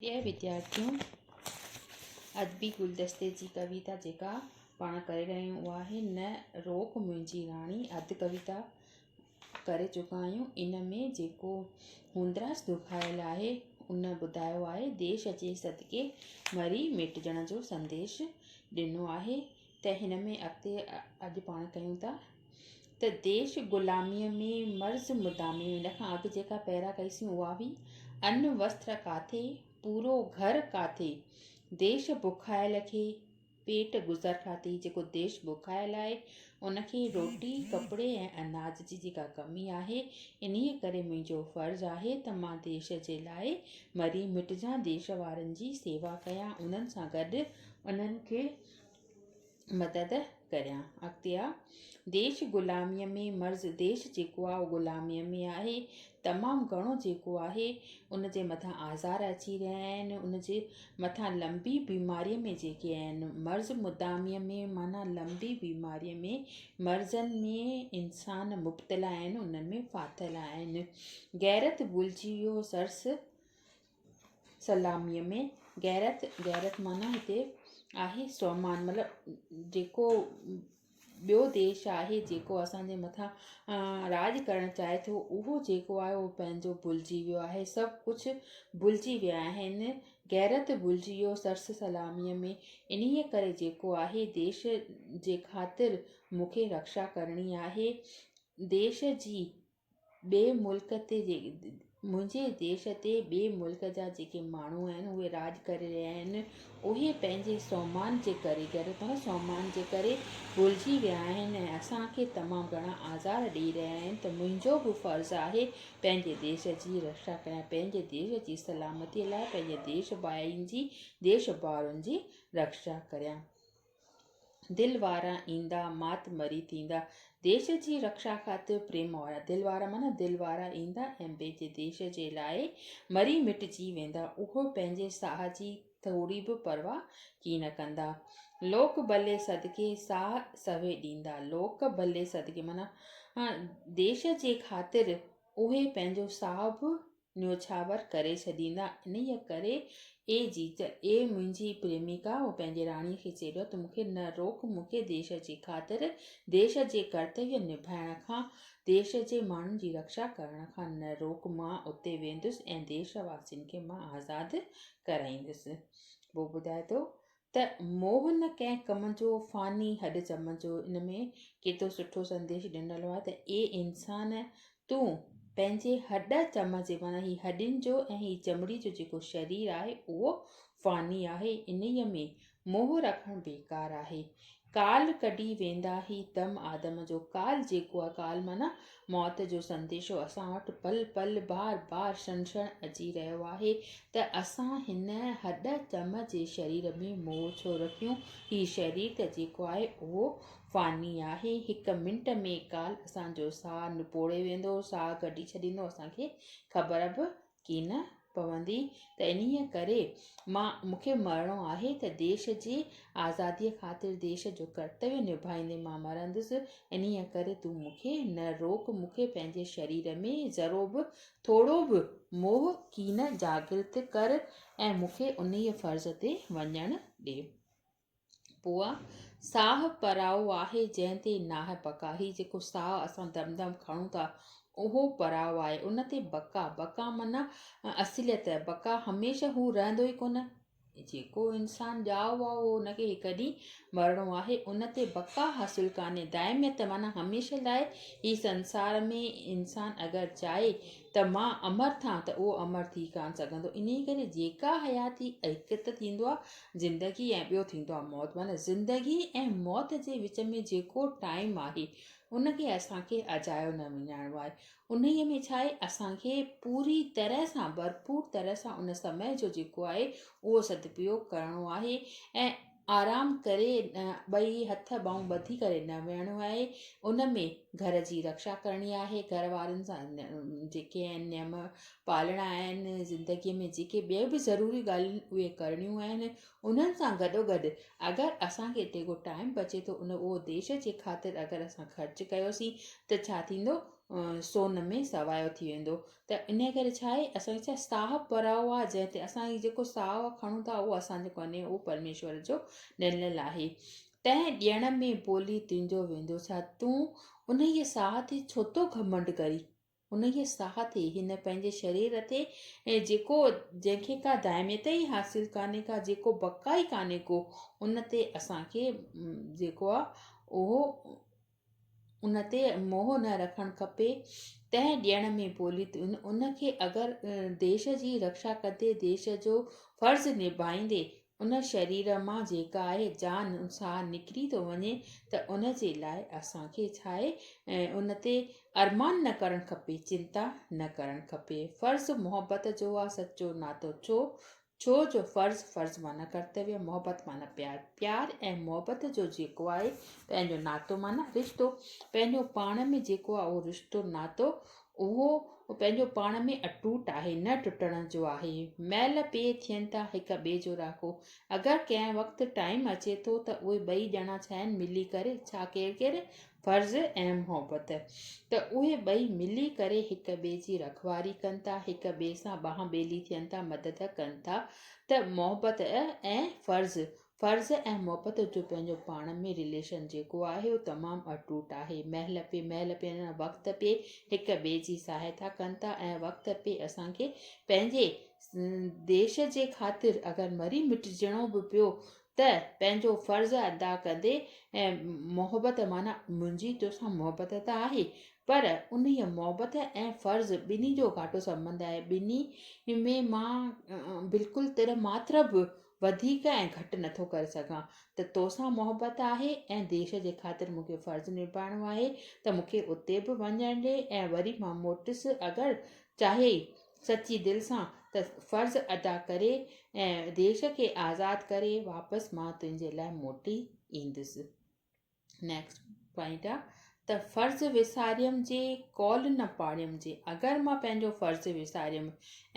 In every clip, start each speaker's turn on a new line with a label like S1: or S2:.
S1: اي وديارٿيون! ادبي گلدستي جي ڪويتا جيڪا پاڻ ڪري رهيا آهيون اها آهي نه روڪ منهنجي راڻي اڌ ڪويتا ڪري چڪا آهيون ان ۾ جيڪو هوندراس دکايل آهي ان ٻڌايو آهي ديش جي صدقي مري ميٽجڻ جو سنديش ڏنو آهي ته هن ۾ اڳتي اڄ پاڻ ڪيون ٿا ته ديش غلاميء ۾ مرض مدامي ان کان اڳ جيڪا پيرا ڪئيسين اها هئي ان وستر ڪاٿي پورو گهر ڪاٿي ديش بکايل کي پيٽ گذر ڪاٿي جيڪو ديش بکايل آهي ان کي روٽي ڪپڙي ۽ اناج جي جيڪا ڪمي آهي انهيء ڪري منهنجو فرض آهي ته مان ديش جي لاء مري مٽجان ديش وارن جي سيوا ڪيان انهن سان گڏ انهن کي مدد ڪريان. اڳتي آ ديش غلاميء ۾ مرض ديش جيڪو آ اهو غلاميء ۾ آهي تمام گهڻو جيڪو آهي ان جي مٿان آزار اچي رهيا آهن ان جي مٿان لمبي بيماريء ۾ جيڪي آهن مرض مداميء ۾ معنيٰ لمبي بيماريء ۾ مرضن ۾ انسان مبتلا آهن انهن ۾ ڦاٿل آهن غيرت ڀلجي ويو سرس سلاميء ۾ غيرت، غيرت معنيٰ هتي آهي سومان مطلب جيڪو ٻيو ديش آهي جيڪو اسان جي مٿان راڄ ڪرڻ چاهي ٿو اهو جيڪو آهي اهو پنهنجو ڀلجي ويو آهي سڀ ڪجهه ڀلجي ويا آهن غيرت ڀلجي ويو سرس سلاميء ۾ انهيء ڪري جيڪو آهي ديش جي خاطر مون کي رڪشا ڪرڻي آهي ديش جي ٻئي ملڪ تي منهنجي ديش تي ٻئي ملڪ جا جيڪي ماڻهو آهن اهي راڄ ڪري رهيا آهن اهي پنهنجي سومان جي ڪري غيرت معنيٰ سومان جي ڪري ڀلجي ويا آهن ۽ اسان کي تمام گهڻا آزار ڏئي رهيا آهن ته منهنجو به فرض آهي پنهنجي ديش جي رڪشا ڪريان پنهنجي ديش جي سلامتي لاء پنهنجي ديش ڀائين جي ديش ڀائرن جي رڪشا ڪريان. دل وارا ايندا مات مري ٿيندا. ديش جي رڪشا خاطر پريم وارا دل وارا معنيٰ دل وارا ايندا ۽ پنهنجي ديش جي لاء مري مٽجي ويندا. اهو پنهنجي ساهه جي ٿوري به پرواهه ڪين ڪندا. لوڪ ڀلي صدقي ساهه سوي ڏيندا. لوڪ ڀلي صدقي معنيٰ ديش جي خاطر اهي پنهنجو ساهه به نيوڇاور ڪري ڇڏيندا. انهيء ڪري اي جيجل، اي منهنجي پريميڪا، هو پنهنجي راڻيء کي چئي رهيو ته مون کي نه روڪ، مون کي ديش جي خاطر، ديش جي ڪرتويه نڀائڻ کان، ديش جي ماڻهن جي رڪشا ڪرڻ کان نه روڪ، مان اتي ويندس ۽ ديش واسين کي مان آزاد ڪرائيندس. هو ٻڌائي ٿو ته موهه نه ڪنهن ڪم جو، فاني هڏ چم جو. ان ۾ ڪيترو سٺو سنديش ڏنل آهي ته اي انسان! تون پنهنجي هڏ چم جي معنيٰ هي هڏين جو ۽ هي چمڙي جو جيڪو شرير آهي اهو فاني آهي، انهيء ۾ موهه رکڻ بيڪار آهي. ڪال ڪڍي ويندا هي دم آدم جو. ڪال جيڪو آهي، ڪال معنيٰ موت جو سنديشو اسان وٽ پل پل بار بار شڻ شڻ اچي رهيو آهي ته اسان هن هڏ چم جي شرير ۾ موهه ڇو رکيون؟ هي شرير ته جيڪو آهي اهو فاني آهي. هڪ منٽ ۾ ڪال اسان جو ساهه نپوڙي ويندو، ساهه ڪڍي ڇڏيندو، اسان کي خبر به ڪين پوندي ته انهيء ڪري مان مون کي مرڻو آهي ته ديش جي آزاديء خاطر ديش جو ڪرتويه نڀائيندي مان مرندس، انهيء ڪري تون مون کي نه روڪ، مون کي پنهنجي شرير ۾ ذرو به ٿورو به موهه ڪين جاگرت ڪر ۽ مون کي انهيء فرض تي وڃڻ ڏي. پوء ساهه پرائو آهي جنهن تي ناهه بقا. هي جيڪو ساهه اسان دم دم کڻون ٿا اهو پرائو آهي ان تي بقا، بقا معنيٰ اصليت، بقا هميشه هو رهندو ئي ڪونه. جيڪو انسان ڄائو آهي اهو ان کي هڪ ڏينهن مرڻو آهي ان تي بقا حاصل ڪانهي. دائميت معنيٰ هميشه لاء هي سنسار ۾ انسان اگر چاهي ته مان امر ٿان ته اهو امر ٿي ڪانه سگهندو. انهيء ڪري جيڪا حياتي هڪ ته ٿيندو آهي زندگي ۽ ٻيو ٿيندو آهي موت معنيٰ زندگي ۽ موت جي وچ ۾ جيڪو ٽائيم آهي ان کي اسان کي اجايو نه وڃائڻو آهي. انهيء ۾ ڇا آهي اسان کي پوري طرح سان ڀرپور طرح سان ان سمي جو جيڪو آهي اهو سدپيوگ ڪرڻو آهي ۽ آرام ڪري ٻئي هٿ ٻانهون ٻڌي ڪري نه ويهڻو آهي ان ۾ گهر جي رڪشا ڪرڻي آهي گهر وارن سان جيڪي آهن نيم پالڻا آهن زندگي ۾ جيڪي ٻيون به ضروري ڳالهيون اهي ڪرڻيون آهن انهن سان گڏو گڏ اگر اسان کي جيڪو ٽائيم بچي ٿو ان اهو ديش جي خاطر اگر اسان خرچ ڪيوسين ته ڇا ٿيندو سون ۾ سوايو ٿي ويندو. ته انهيء ڪري ڇا آهي اسان کي ڇا ساهه پرائو آهي جنهن تي اسان هي جيڪو ساهه کڻون ٿا اهو اسان جو ڪونهي اهو پرميشور جو ڏنل آهي. تنهن ڏيڻ ۾ ٻولي تنهنجو ويندو ڇا؟ تون انهيء ساهه تي ڇو ٿو گهمنڊ ڪرين؟ انهيء ساهه تي، هن پنهنجي شرير تي، جيڪو جنهن کي ڪا دائميت ئي حاصل ڪانهي ڪا، جيڪو بقا ئي ڪانهي ڪو، ان تي اسان کي جيڪو آ اهو ان تي موهه نه رکڻ کپي. تنهن ڏيڻ ۾ ٻولي ان کي اگر ديش جي رڪشا ڪندي، ديش جو فرض نڀائيندي ان شرير مان جيڪا آهي جان ساهه نڪري ٿو وڃي ته ان جي لاء اسان کي ڇا آهي ان تي ارمان نه ڪرڻ کپي چنتا نه ڪرڻ کپي فرض محبت جو آ سچو ناتو ڇو ڇو جو فرض فرض معنيٰ ڪرتويه محبت معنيٰ پيار پيار ۽ محبت جو جيڪو آهي پنهنجو ناتو معنيٰ رشتو پنهنجو پاڻ ۾ جيڪو آهي اهو رشتو ناتو اهو پنهنجو پاڻ ۾ اٽوٽ آهي، نه ٽٽڻ جو آهي. مئل پيء ٿين ٿا هڪ ٻئي جو راکو. اگر ڪنهن وقت ٽائيم اچي ٿو ته اهي ٻئي ڄڻا ڇا آهن ملي ڪري ڇا ڪير ڪير فرض ۽ محبت ته اهي ٻئي ملي ڪري هڪ ٻئي جي رکواري ڪن ٿا هڪ ٻئي سان ٻانهن ٻيلي ٿين ٿا مدد ڪن ٿا ته محبت ۽ فرض فرض ۽ محبت جو پنهنجو پاڻ ۾ رليشن جيڪو آهي اهو تمام اٽوٽ آهي. مهل پي مهل پي يعني وقت پي هڪ ٻئي جي سهائتا ڪن ٿا ۽ وقت پي اسان کي پنهنجي ديش جي خاطر اگر مري مٽجڻو به پيو ته پنهنجو فرض ادا ڪندي ۽ محبت معنيٰ منهنجي توسان محبت ته آهي پر انهيء محبت ۽ فرض ٻنهي جو گهاٽو سنٻنڌ آهي. ٻنهي ۾ مان بلڪل تر ماتر به وڌيڪ ۽ گهٽ نٿو ڪري سگهان ته توسان محبت آهي ۽ ديش جي خاطر مون کي فرض نڀائڻو آهي ته مون کي اتي به وڃڻ ڏي ۽ وري مان موٽيس اگر چاهيئي سچي دل سان ته فرض ادا ڪري ۽ ديش کي آزاد ڪري واپس مان تنهنجي لاء موٽي ايندس. نيڪسٽ پوائنٽ آ ته فرض وساريم جي قول نه پاڙيم جي اگر مان پنهنجو فرض وساريم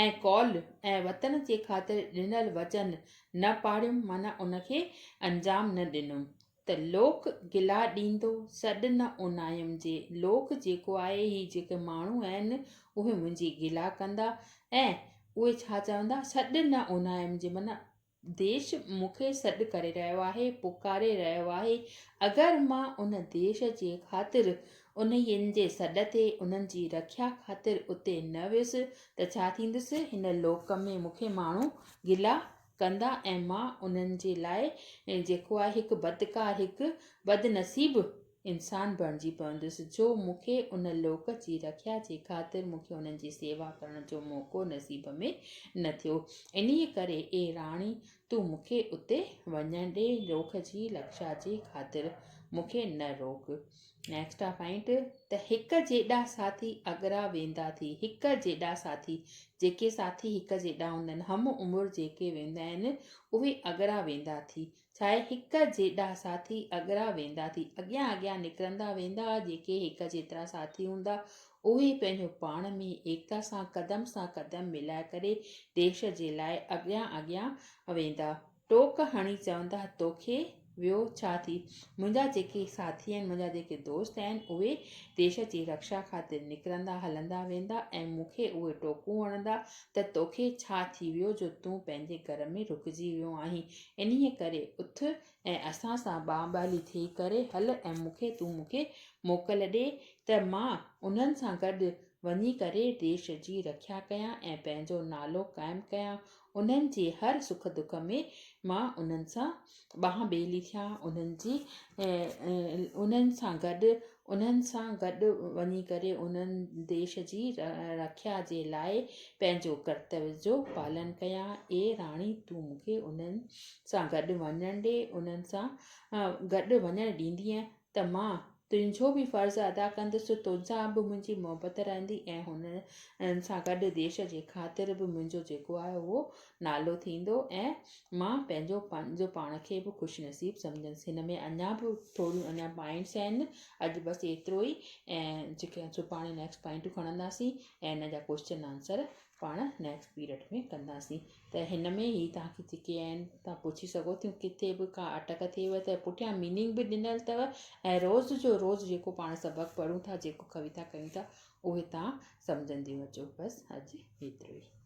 S1: ۽ قول ۽ وطن جي خاطر ڏنل وچن نه پاڙيم معنيٰ ان کي انجام نه ڏنم ته لوڪ گلا ڏيندو سڏ نه اونايم جي لوڪ جيڪو آهي هي جيڪي ماڻهو آهن اهي منهنجي گلا ڪندا ۽ اهي ڇا چوندا سڏ نه اونايم جي معنيٰ ديش مون کي سڏ ڪري رهيو آهي، پڪاري رهيو آهي، اگر مان ان ديش جي خاطر انهين جي سڏ تي انهن جي رکيا خاطر اتي نه ويس ته ڇا ٿيندس، هن لوڪ ۾ مون کي ماڻهو گلا ڪندا ۽ مان انهن جي لاء جيڪو آهي هڪ بدڪار هڪ بدنصيب انسان بڻجي پوندس، جو مون کي ان لوڪ جي رکيا جي خاطر مون کي انهن جي سيوا ڪرڻ جو موقعو نصيب ۾ نه ٿيو. انهيء ڪري اي راڻي، تون مون کي اتي وڃڻ ڏي، لوڪ جي رکشا جي خاطر مون کي نه روڪ. نيڪسٽ آ پوائنٽ ته هڪ جيڏا ساٿي اڳرا ويندا ٿي. هڪ جيڏا ساٿي، جيڪي ساٿي هڪ جيڏا هوندا آهن، هم عمر جيڪي ويندا آهن، اهي اڳرا ويندا ٿي. ڇاهي هڪ جيڏا ساٿي اڳرا ويندا ٿي، اڳيان اڳيان نڪرندا ويندا، جيڪي هڪ جيترا ساٿي هوندا، اهي پنهنجو پاڻ ۾ ايڪتا سان قدم سان قدم ملائي ڪري ديش جي لاء اڳيان اڳيان ويندا. ٽوڪ هڻي چوندا، توکي ويو ڇا ٿي؟ منهنجا جيڪي ساٿي آهن، منهنجا جيڪي دوست آهن، اهي ديش جي رڪشا خاطر نڪرندا هلندا ويندا ۽ مون کي اهي ٽوڪون هڻندا ته توکي ڇا ٿي ويو جو تون پنهنجي گهر ۾ رڪجي ويو آهين، انهيء ڪري اٿ ۽ اسان سان ٻانهن-ٻالي ٿي ڪري هل ۽ مون کي تون مون کي موڪل ڏي ته مان انهن سان گڏ وڃي ڪري ديش جي رکيا ڪيان ۽ پنهنجو نالو قائم ڪيان، انهن جي هر سک دک ۾ مان انهن سان ٻانهن ٻيلي ٿيان، انهن جي انهن سان گڏ انهن سان گڏ وڃي ڪري انهن ديش جي رکيا جي لاء پنهنجو ڪرتويه جو پالن ڪيان. اي راڻي تون مون کي انهن سان گڏ وڃڻ ڏي، انهن سان گڏ وڃڻ ڏيندينء ته مان تنهنجو به فرض ادا ڪندس، توسان به منهنجي محبت رهندي ۽ هنن سان گڏ ديش جي خاطر به منهنجو جيڪو آهي اهو نالو ٿيندو ۽ مان پنهنجو پنهنجو پاڻ کي به خوش نصيب سمجهندس. هن ۾ اڃا به ٿوريون اڃا پوائنٽس آهن، اڄ بس ايترو ئي ۽ جيڪي سڀاڻي نيڪسٽ پوائنٽون کڻنداسين ۽ ان جا ڪوشچن آنسر پاڻ نيڪسٽ پيريڊ ۾ ڪنداسين ته هن ۾ هي توهان کي جيڪي آهن توهان پڇي سگهو ٿيون ڪٿي به ڪا اٽڪ ٿئيو ته پٺيان ميننگ به ڏنل اٿو ۽ روز جو روز جيڪو پاڻ سبق پڙهون ٿا جيڪو ڪويتا ڪيون ٿا اهي توهان سمجهنديون اچو بس اڄ ايترو ئي.